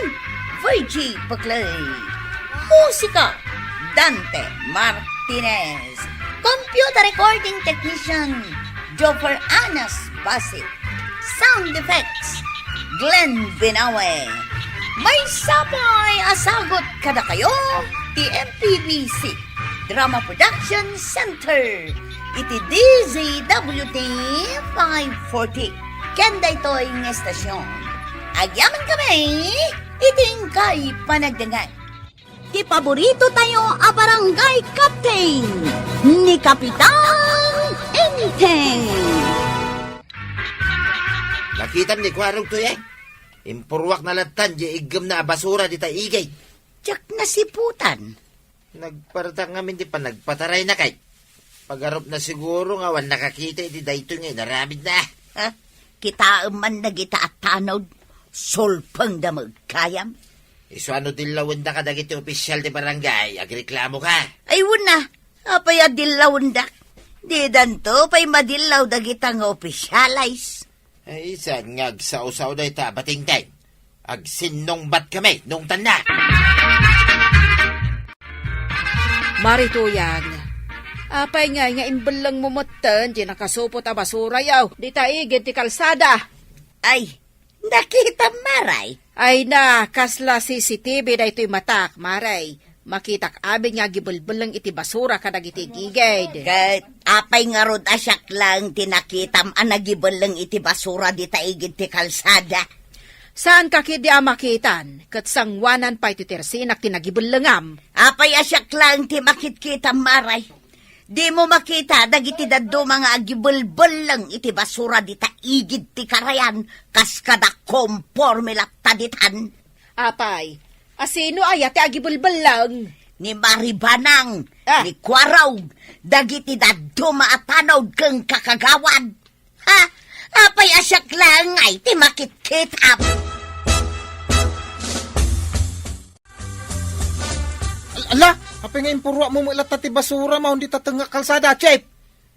Virgie Peclay. Musika, Dante Martinez. Computer recording technician, Joffer Anas Basit. Sound effects, Glenn Binawe. Maysa pay a sagut kadakayo ti M P B C Drama Production Center iti D Z W T five forty. Ken daytoy nga estasyon, agyamankami iti inkay panagdengngeg. Ti paborito tayo a barangay captain, ni Kapitan Enteng. Nakitam ni Kuarog toy, eh. Impurruak na lattan di iggemna a basura dita igay. Diak nasiputan. Nagpartak ngamin ti panagpatarayna kay. Pagarupna siguro nga awan nakakita iti daytoy nga inaramidna. Ha? Kitaem man dagita a tanod, sulpengda met gayam. Isu a no dillawenda kadagiti opisyal ti barangay, agreklamoka. Ay, wen a, apay a dillawendak? Didanto pay madillaw dagita nga opisyales. Ay, saan nga agsao-sao dayta a batingteng? Agsinnungbat kami, nungtanna. Mari Tuyang, apay ngay nga imbellengmo metten ti nakasupot a basurayo dita igid ti kalsada? Ay, nakitam, Maray. Ay na, kasla C C T V daytoy matak, Maray. Makitak amin nga agibelbelleng iti basura kadagiti igigid. Ket apay ngarud a siak laeng ti nakitam a nagibelleng iti basura dita igid ti kalsada? Saan ka ketdi a makitan, ket sangoanan pay ti tersinak ti nagibellengam. Apay a siak laeng ti makitkitam, Maray? Dimo makita dagiti dadduma nga agibelbelleng iti basura dita igid ti karayan kas kada komporme latta ditan? Apay, asino aya ti agibelbelleng? Ni Mari Banang, Ah. ni Kuarog, dagiti dadduma a tanod ken kakagawad. Ha? Apay a siak laeng ngay ti makitkitam? Al-, ala, apay nga impuruakmo met latta ti basura, maun dita tengnga kalsada, Chief?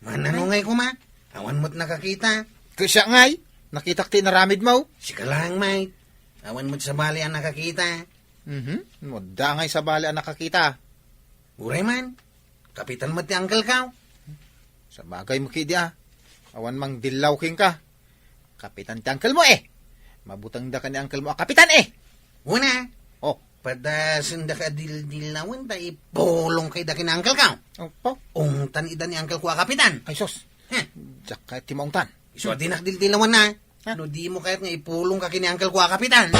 Mananungay koma, awan met nakakita. Ket siak ngay, nakitak ti inaramidmo. Sika laeng, Mike. Awan met sabali a nakakita. Mhm, no adda ngay sabali a nakakita. Uray man, kapitan met ti uncle ko. Sabagay met ketdi a. Awan mangdillaw kenka. Kapitan ti uncle mo, eh. Mabutengda ken ni uncle mo a kapitan, eh. Una. Oh. Padasen daka dil-, dillawen ta ipulong kay da ken ni uncle ko. Opo. Ungtan ida ni uncle ko a kapitan. Ay, sus. Heh. Diak kayat ti maungtan. Isu a dinak dildilawan na. Ha? No dimo kayat nga ipulong ka ken ni uncle ko a kapitan.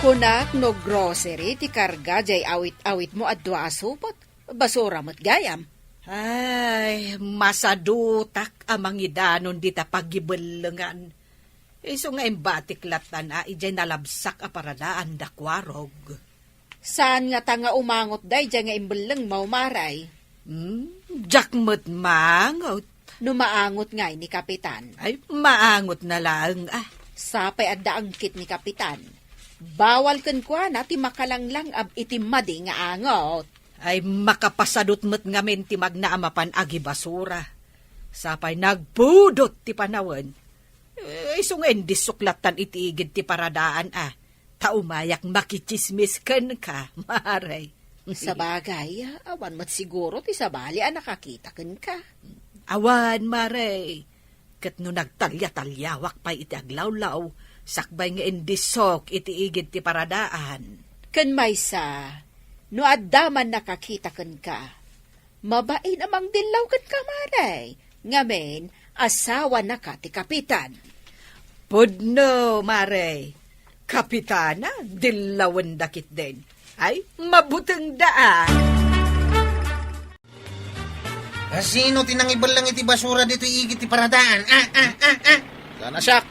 Kunak no grocery ti karga jay awit-awitmo a dua a supot. Basura met gayam. Ay, masadutak a mangidanon dita pagibellengan. Isu nga imbatik lattan a idiay nalabsak a paradaan da Kuarog. Saan ngata nga umangot daydiay nga imbellengmo, Maray? Hmm, diak met maangot. No maangot ngay ni Kapitan? Ay, maangot na laeng, ah. Sapay adda angkit ni Kapitan. Bawal kenkuana ti makalanglang-ab iti madi nga angot. Ay, makapasadut met ngamin ti magna a mapan agibasura. Sapay nagpudot ti panawen. Eh, isu nga indissok lattan iti igid ti paradaan, ah. Ta umayak makitsismis kenka, Maray. Sabagay, awan met siguro ti sabali a nakakita kenka. Awan, Maray. Ket no nagtalia-taliawak pay iti aglawlaw, sakbay nga indissok iti igid ti paradaan. Ken maysa, no adda man nakakita kenka, mabain a mangdillaw kenka, Maray. Ngamin, asawanaka ti kapitan. Pudno, Maray. Kapitana, dillawenda ketdin. Ay, mabutengda, ah. Asino ti nangibelleng iti basura ditoy igid ti paradaan? Ah, ah, ah, ah. Saan a siak?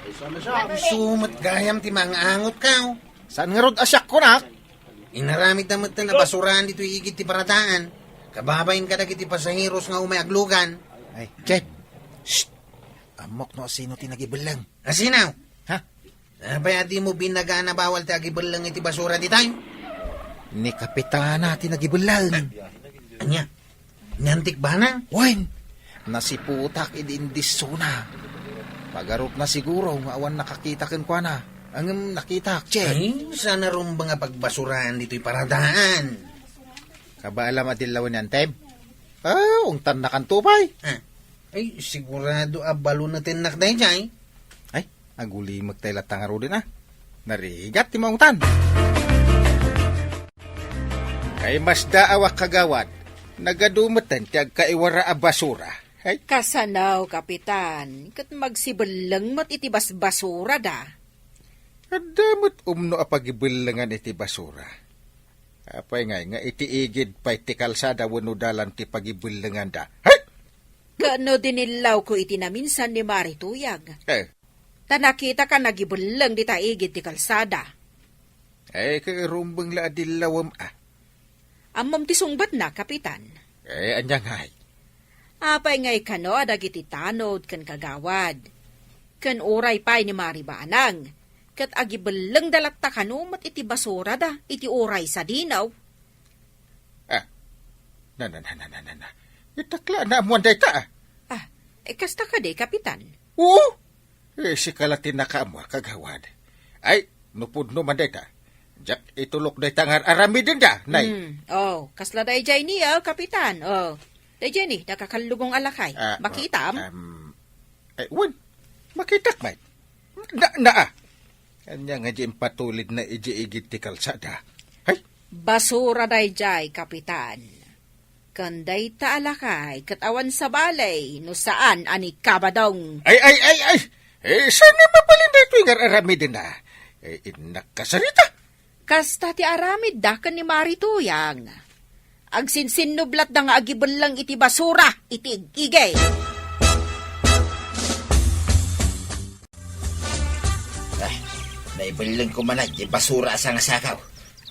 Isu met gayam ti mangaangot ka, oh. Saan ngarud a siak, kunak? Inaramidda met ti nabasuraan ditoy igid ti paradaan. Kababain kadagiti pasaheros nga umay aglugan. Ay, Jet. Shh! Ammok no asino ti nagibelleng. Asino? Ha? Apay a dimo binnagaan a bawal ti agibelleng iti basura ditoy? Ni Kapitana ti nagibelleng. Ania? Ni Antik Banang? Wen, nasiputak idi indissona. Pagarupna siguro nga awan nakakita kenkuana. Ngem nakitak, Che. Ay, saan a rumbeng a pagbasuraan ditoy paradaan. Kabaalam a dillawen ni Anteb? Ah, ungtannakanto pay. Ah. Ay, sigurado a balunetennak daydiay. Ay, agulimek tay latta ngaruden, ah. Narigat ti maungtan. Kaimasdaaw a kagawad, nagadu metten ti agkaiwara a basura. Ay. Kasano, Kapitan? Ket magsibelleng met iti basbasurada. Adda met umno a pagibellengan iti basura. Apay ngay nga iti igid pay ti kalsada wenno dalan ti pagibellenganda? Hay! Ket no dinillawko iti naminsan ni Mari Tuyag. Eh. Ta nakitaka nagibelleng dita igid ti kalsada. Eh, ket rumbeng la a dillawem, ah. Ammom ti sungbatna, Kapitan. Eh, ania ngay? Apay ngay kano a dagiti tanod ken kagawad? Ken uray pay ni Mari Banang, ket agibellengda latta kano met iti basurada iti uray sadino. Ah, na, na, na, na, na, na, na. Itak la a naammoan dayta, ah. Ah, eh, kasta kadi, Kapitan? Oo. Eh, sika la ti nakaammo, kagawad. Ay, no pudno man dayta, Diak itulok dayta nga ar-aramidenda, nay. Hmm. Oh, kasla dayjay ni, oh, Kapitan. Oh. Dayjay ni, nakakallugong a lakay. Ah, makitam? Ah, um, eh, wen. Makitak, met. Na, naa. Ania nga di impatulid na iji igid ti kalsada? Hay! Basura dayjay, Kapitan. Ken dayta a lakay ket awan sabali no saan a ni Kabadong. Ay, ay, ay, ay! Eh, saan nga mabalin daytoy nga ar-aramidenda? Eh, innak kasarita. Kasta ti aramidda ken ni Mari Tuyang. Agsinsinnublatda nga agibelleng iti basura iti ig-igid. Ah, naibelleng ko man iti basura a sangasakaw.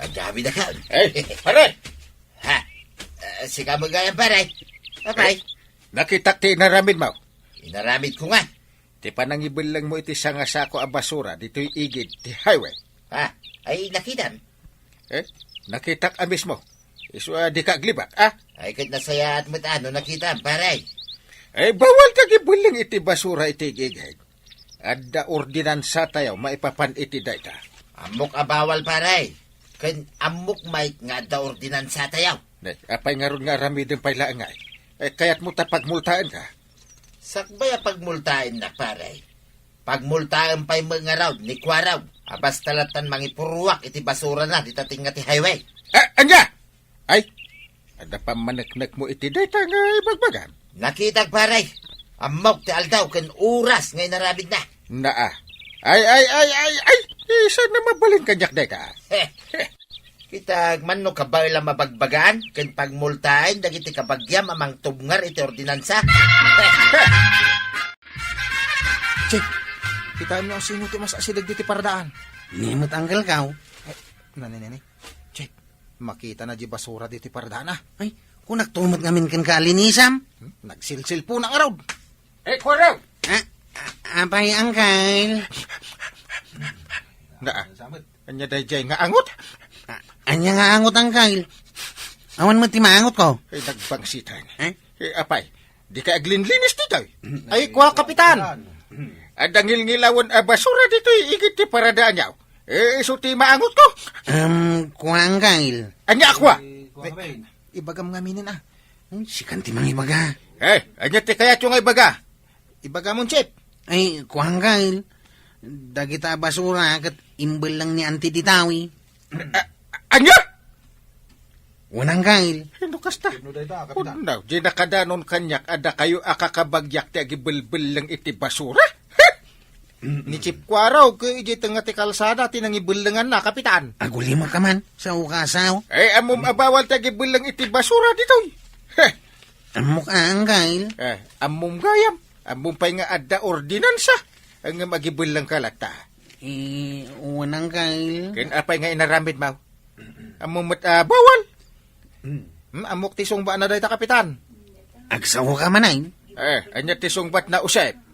Agawidakon. Eh, pare! Ha? Ah, sika met gayam, pare? Apay? Eh, nakitak ti inaramidmo. Inaramidko nga. Ti panangibellengmo iti sangasako a basura ditoy igid ti highway. Ha? Ay, nakitam? Eh, nakitak a mismo. Isu a dika aglibak, ah? Ay, ket nasayaat met a no nakitam, pare. Ay, bawal ta agibelleng iti basura iti igid. Adda ordinansatayo maipapan iti dayta. Ammok a bawal, pare. Ken ammok met nga adda ordinansatayo. Ne, apay ngarud nga aramiden pay laeng ngay? Eh, kayatmo ta pagmultaenka? Sakbay a pagmultaennak, pare. Pagmultaem pay met ngarud ni Kuarog a basta lattan mangipurruak iti basurana dita tengnga ti highway. Ah, ania? Ay, adda pammaneknekmo iti dayta nga ibagbagam? Nakitak, pare. Ammok ti aldaw ken oras nga inaramidna. Naa. Ay, ay, ay, ay, ay! Saan nga mabalin kaniak dayta? Kita, mano kabaelam a bagbagaan ken pagmultaen dagiti kabagiam a mangtubngar iti ordinansa. Che, kitaenyo a sino ti masaksideg diti paradaan? Ni met, angkelko. Ay, nani, nani. Che, makitana di basura diti paradaan, ah. Ay, kunakto met ngamin kenka a linisam. Hmm? Nagsilsilpona ngarud. Eh, Kuarog! Ah, ah, apay, angkel? Nga, ah, ania dayjay nga angot? Ah, ania nga angot, angkel? Awan met ti maangotko. Eh, nagbangsitan. Eh? Eh, apay, dika aglinlinis ditoy? Ay, kua, Kapitan. Adda ngilngilawen a basura ditoy igid ti paradaanyo. Eh, isu ti maangotko. Um, kua, angkel. Ania a kua? Eh, kua, Kapitan. Ibagam ngaminen, ah. Hmm, sikan ti mangibaga. Eh, ania ti kayatyo nga ibaga? Ibagamon, Chief. Ay, kua, angkel. Dagita a basura ket imbelleng ni Auntie Ditawi. A-, a-, ania? Wen, angkel. No kasta. Sino dayta, Kapitan? Kundaw, di nakadanon kaniak a dakayo a kakabagiak ti agibelbelleng iti basura? Ni Chief Kuarog, ket idiay tengnga ti kalsada ti nangibellenganna, Kapitan. Agulimaka man, sao ka, sao? Eh, ammom a bawal ti agibelleng iti basura ditoy. Heh. Ammok a, angkel. Eh, ammom gayam. Ammom pay nga adda ordinansa. Ngem agibellengka latta. Eh, wen, angkel. Ken apay nga inaramidmo? Ammom met a bawal. Hmm, ammok ti sungbatna dayta, Kapitan. Agsaoka man, ay? Eh, ania ti sungbatna, Josep?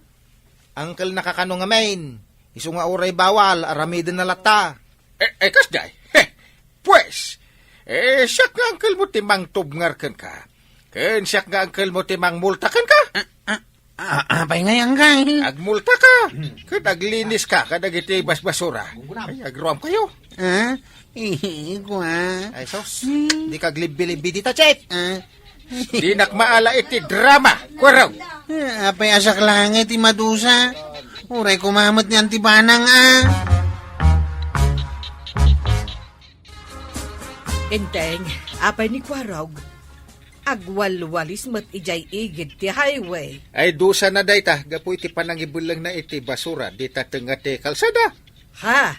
Angkelnaka kano ngamin, isu nga uray bawal, aramidenna latta. Eh, eh, kasdiay? Heh, pues, eh, siak nga angkelmo ti mangtubngar kenka. Ken siak nga angkelmo ti mangmulta kenka. Ah, ah, ah, apay ngay, angkel? Agmultaka, ket agliniska kadagiti basbasura. Ay, agruamkayo. Ah? Eh, kua. Ay, sus. Hmm. Dika aglibbi-libbi dita, Chief. Ah? Dinak maala iti drama, Kuarog. Ah, apay a siak laeng ti madusa. Uray koma met ni Auntie Banang, ah. Enteng, apay ni Kuarog, agwalwalis met idiay igid ti highway. Ay, dusana dayta, gapu iti panangibellengna iti basura dita tengnga ti kalsada. Ha?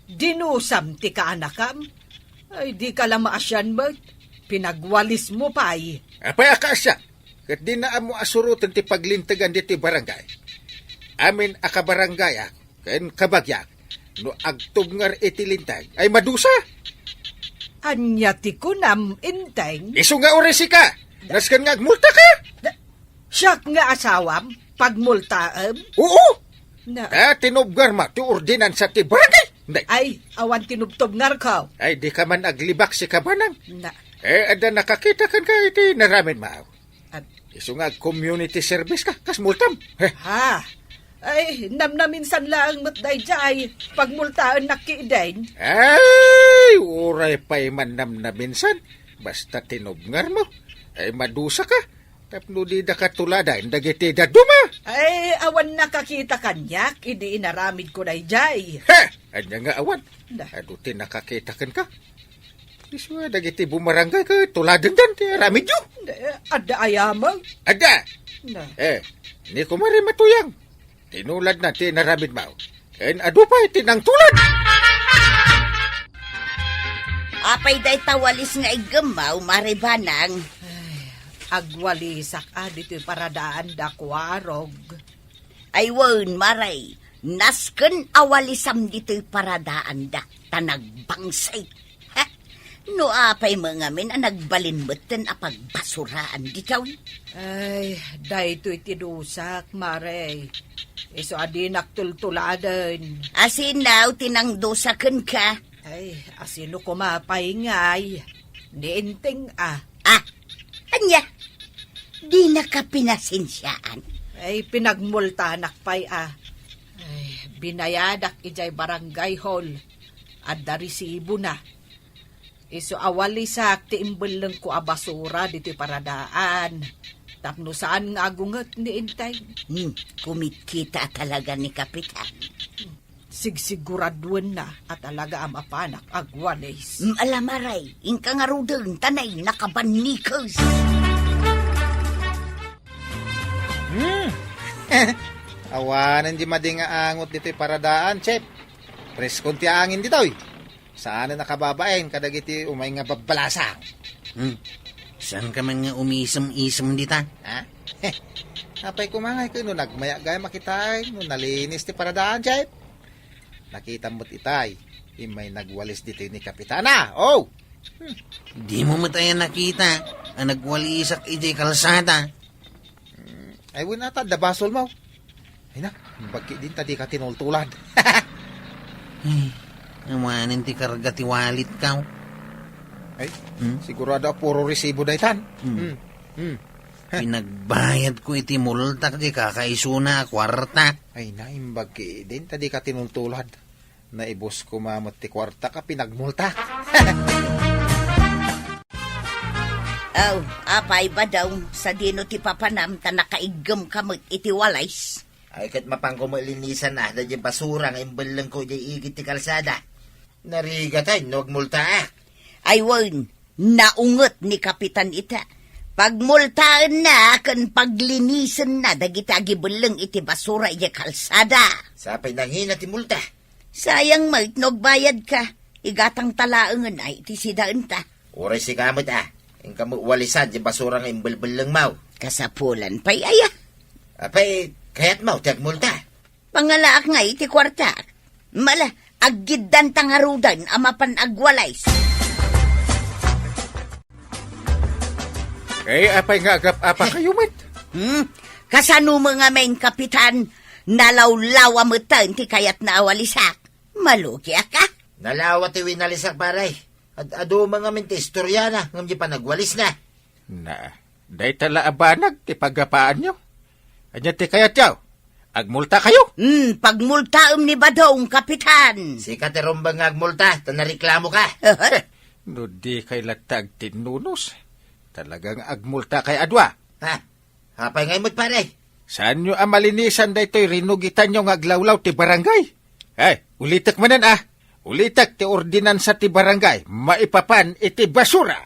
Dinusam ti kaanakam? Ay, dika la maasian met. Pinagwalismo pay. Apay a kaasiak? Ket dina ammo a suroten ti paglintegan ditoy barangay. Amin a kabarangayak ken kabagiak, no agtubngar iti linteg, ay madusa. Ania ti kunam, Enteng? Isu nga uray sika, nasken nga agmultaka. Siak nga asawam, pagmultaem? Oo. Na. Ta tinubngarmo ti ordinansa ti barangay. Nay. Ay, awan tinubtubngarko. Ay, dika man aglibak, sika Banang. Na. Eh, adda nakakita kenka iti inaramidmo. At isu nga ag-community service ka, kas multam. Heh. Ha? Ay, namnaminsan laeng met daydiay, pagmultaennak ketdin. Ay, uray pay man namnaminsan, basta tinubngarmo. Ay, madusaka, tapno didaka tuladen dagiti dadduma. Ay, awan nakakita kaniak idi inaramidko daydiay. Ha! Ania nga awan? Na. Adu ti nakakita kenka? Isu nga dagiti bumarangay ket tuladendan ti aramidyo. Adda aya met? Adda! Na. Eh, ni Kumare Matuyang, tinuladna ti inaramidmo. Ken adu pay ti nangtulad! Apay dayta walis nga iggemmo, Mare Banang? Ay, agwalisak a ditoy paradaanda, Kuarog. Ay wen, Mare, nasken a walisam ditoy paradaanda, ta nagbangsit. Ha? No apay met ngamin a nagbalin metten a pagbasuraan ditoy? Ay, daytoy ti dusak, Mare. Isu a dinak tultuladen. Asino ti nangdusa kenka? Ay, asino koma pay ngay? Ni Enteng a. Ah, ania? Dinaka pinasensiaan? Ay, pinagmultanak pay a. Ay, binayadak idiay barangay hall. Adda resibona. Isu a walisak ti imbellengko a basura ditoy paradaan. Tapno saan nga agunget ni Enteng. Hmm, kumitkita a talaga ni Kapitan. Sigsiguraduenna a talaga a mapanak agwalis. Mm, ala, Mare, inka ngaruden, ta nay nakabannikes. Hmm. Awanen di madi nga angot ditoy paradaan, Chef. Preskon ti angin ditoy. Saan a nakababain kadagiti umay nga babbalasang. Hmm. Saanka man nga umisem-isem dita? Ha? Apay koma ngay ket no nagmayak gayam a kitaen no nalinis ti paradaan, Chef? Nakitam met itay, immay nagwalis ditoy ni Kapitana. Oh! Hmm. Dimo met aya nakita a nagwalisak idiay kalsada? Hmm, ay, wen ata, adda basolmo. Ay na, bagki din, ta dika tinultulad. Ay, awanen ti karga ti walletko. Ay, Hmm? Sigurado a puro resibo daytan. Hmm. Hmm. Hmm. Pinagbayadko iti multak di kakaisuna a kuarta. Ay na, imbag ki din, ta dika tinultulad. Naibus koma met ti kuartak a pinagmultak. Aw, apay, Badong, sadino ti papanam ta nakaiggemka met iti walis? Ay, ket mapanko met linisan a, daydiay basura nga imbellengko idiay igid ti kalsada. Narigatan no agmultaak. Ay wen, naunget ni Kapitan ita. Pagmultaenna ken paglinisenna dagiti agibelleng iti basura idiay kalsada. Sapay nangina ti multa? Sayang met no agbayadka. Igatangta laengen a iti sidaenta. Uray sika met a. Inka met walisan ti basura nga imbelbellengmo. Kasapulan pay aya. Apay, kayatmo ti agmulta? Pangalaak ngay iti kuartaak. Mala, aggiddanta ngaruden a mapan agwalis. Eh, apay nga agap-apa kayo met? Hmm? Kasano mo nga main, Kapitan? Nalawlawa metten ti kayatna a walisak. Malugiak a? Nalawa ti winalisak, pare. Ad-adu man ngamin ti istoriana ngem di panagwalisna. Na, dayta la a banag ti pagapaanyo. Ania ti kayatyo? Agmulta kayo? Hmm, pagmultaem ni Badong, Kapitan. Sika ti rumbeng nga agmulta, ta nareklamo ka. Eh, no di kay latta agtinnunus, talagang agmulta kay adua. Ha? Apay ngay met, pare? Saanyo a malinisan daytoy rinugitanyo nga aglawlaw ti barangay? Ay, ulitek manen a. Ulitek ti ordinansa ti barangay maipapan iti basura.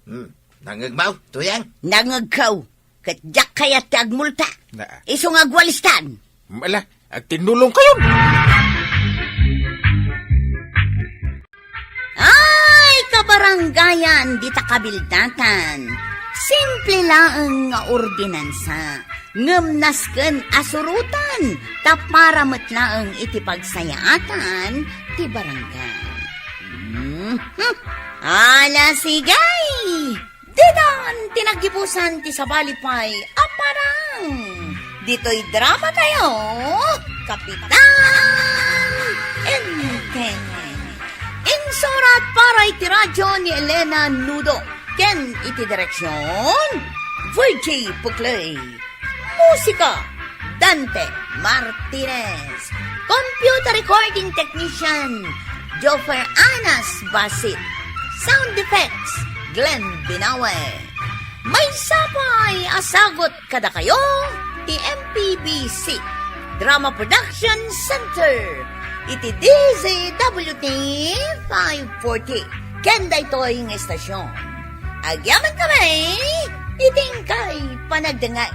Hmm. Nangngegmo, Tuyang? Nangngegko. Ket diak kayat ti agmulta. Na. Isu nga agwalistan. Ala, agtinnulong kayon. Ay, kabarangayan, dita kabildatan. Simple laeng nga ordinansa, ngem nasken a surotan, ta para met laeng iti pagsayaatan ti barangay. Mhm. Ala, sige! Ditan ti naggibusan ti sabali pay a parang. Ditoy drama tayo, Kapitan Enteng. Insurat para iti radyo ni Elena Nudo. Ken iti direksyon, Virgie Puclay. Musika, Dante Martinez. Computer recording technician, Joffer Anas Basit. Sound effects, Glenn Binawe. Maysa pay a sagut kadakayo ti M P B C Drama Production Center iti D Z W T five forty ken daytoy nga estasyon. Agyaman kami iti inkay panagdengngeg.